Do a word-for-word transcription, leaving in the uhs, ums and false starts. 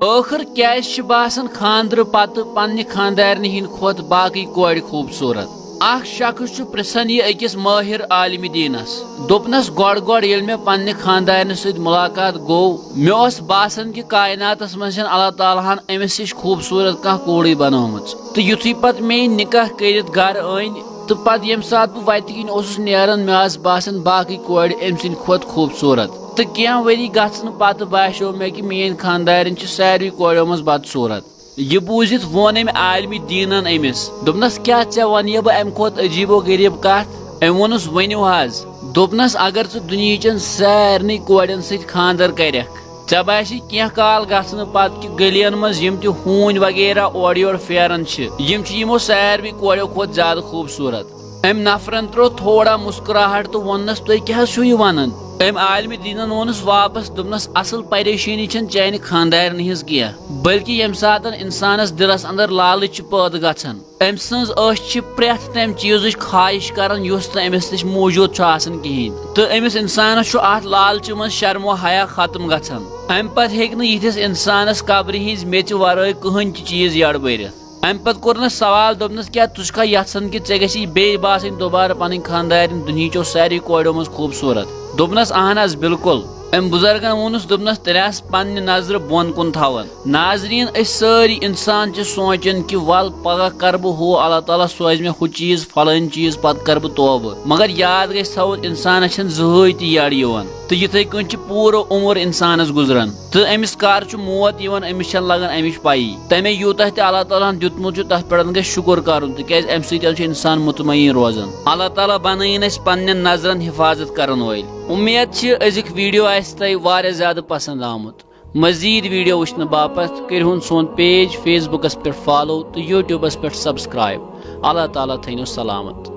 ٲخٕر کیٛازِ چھِ باسان خانٛدرٕ پتہٕ پننہِ خانٛدارنہِ ہٕنٛدِ کھۄتہٕ باقٕے کورِ خوٗبصوٗرت؟ اکھ شخص چھُ پرژھان یہِ أکِس مٲہِر عالمِ دیٖنس۔ دوٚپنس، گۄڈٕ گۄڈٕ ییٚلہِ مےٚ پننہِ خانٛدارنہِ سۭتۍ مُلاقات گوٚو، مےٚ اوس باسان کہِ کائناتس منٛز چھَنہٕ اللہ تعالیٰ ہن أمِس ہِش خوٗبصوٗرت کانٛہہ کوٗرٕے بنٲومٕژ۔ تہٕ یُتھُے پتہٕ مےٚ یہِ نکاح کٔرِتھ گرٕ أنۍ، تہٕ پتہٕ ییٚمہِ ساتہٕ بہٕ وتہِ کِنۍ اوسُس نیران، مےٚ آسہٕ باسان باقٕے کورِ أمۍ سٕنٛدِ کھۄتہٕ خوٗبصوٗرت۔ تہٕ کینٛہہ ؤری گژھنہٕ پتہٕ باسیو مےٚ کہِ میٛٲنۍ خانٛدارِنۍ چھِ ساروٕے کورٮ۪و منٛز بدصوٗرت۔ یہِ بوٗزِتھ ووٚن أمۍ عالمِ دیٖنن أمِس، دوٚپنس، کیٛاہ ژےٚ ونہٕ بہٕ امہِ کھۄتہٕ عجیٖب و غریٖب کتھ؟ أمۍ ووٚنُس، ؤنِو حظ۔ دوٚپنس، اگر ژٕ دُنیہچٮ۪ن سارنٕے کورٮ۪ن سۭتۍ خانٛدر کرکھ، ژےٚ باسی کینٛہہ کال گژھنہٕ پتہٕ کہِ گلین منٛز یِم تہِ ہوٗنۍ وغیرہ اورٕ یورٕ پھیران چھِ، یِم چھِ یِمو ساروٕے کورٮ۪و کھۄتہٕ زیادٕ خوٗبصوٗرت۔ أمۍ نفرن ترٛوو تھوڑا مسکراہٹ تہٕ ووٚننس، تُہۍ کیٛاہ حظ چھِو یہِ ونان؟ أمۍ عالمِ دیٖنن ووٚنُس واپس، دوٚپنس، اصل پریشٲنی چھَنہٕ چانہِ خانٛدارنہِ ہٕنٛز کینٛہہ، بلکہِ ییٚمہِ ساتہٕ انسانس دِلس اندر لالچ چھِ پٲدٕ گژھان، أمۍ سٕنٛز أچھ چھِ پرٛٮ۪تھ تَمہِ چیٖزٕچ خواہش کران یُس نہٕ أمِس نِش موٗجوٗد چھُ آسان کِہیٖنۍ۔ تہٕ أمِس انسانس چھُ اتھ لالچہِ منٛز شرم و حیا ختم گژھان۔ امہِ پتہٕ ہیٚکہِ نہٕ یِتھِس انسانس قبرِ ہٕنٛزِ میٚژِ ورٲے کٕہٕنۍ تہِ چیٖز یڑ بٔرِتھ۔ امہِ پتہٕ کوٚرنس سوال، دوٚپنس، کیٛاہ ژٕ چھُکھا یژھان کہِ ژےٚ گژھی بیٚیہِ باسٕنۍ دوبارٕ پنٕنۍ خانٛدارِنۍ دُنہِچو ساروٕے کورٮ۪و منٛز خوٗبصوٗرت؟ دوٚپنس، اہن حظ، بالکل۔ أمۍ بُزرگن ووٚنُس، دوٚپنس، تیٚلہِ آس پننہِ نظرٕ بۄن کُن تھاوان۔ ناظریٖن، أسۍ سٲری انسان چھِ سونٛچان کہِ ول پگاہ کرٕ بہٕ ہُہ، اللہ تعالیٰ سوزِ مےٚ ہُہ چیٖز، فلٲنۍ چیٖز، پتہٕ کرٕ بہٕ توبہٕ۔ مگر یاد گژھِ تھاوُن، انسانس چھَنہٕ زٕہٕے تہِ یڑ یِوان۔ تہٕ یِتھَے کٔنۍ چھِ پوٗرٕ عمر انسانس گُزران۔ تہٕ أمِس کر چھُ موت یِوان، أمِس چھَنہٕ لگان اَمِچ پَیی۔ تَمے یوٗتاہ تہِ اللہ تعالیٰ ہن دیُتمُت چھُ، تَتھ پٮ۪ٹھ گژھِ شُکُر کرُن، تِکیٛازِ اَمہِ سۭتۍ چھُ انسان مطمئن روزان۔ اللہ تعالیٰ بنٲیِن اَسہِ پننٮ۪ن نظرن حفاظت کرن وٲلۍ۔ اُمید چھِ أزیُک ویڈیو آسہِ تۄہہِ واریاہ زیادٕ پسند آمُت۔ مزید ویڈیو وٕچھنہٕ باپتھ کٔرِہُن سون پیج فیس بُکس پٮ۪ٹھ فالو تہٕ یوٗٹیوٗبس پٮ۪ٹھ سبسکرائب۔ اللہ تعالیٰ تھٲینو سلامت۔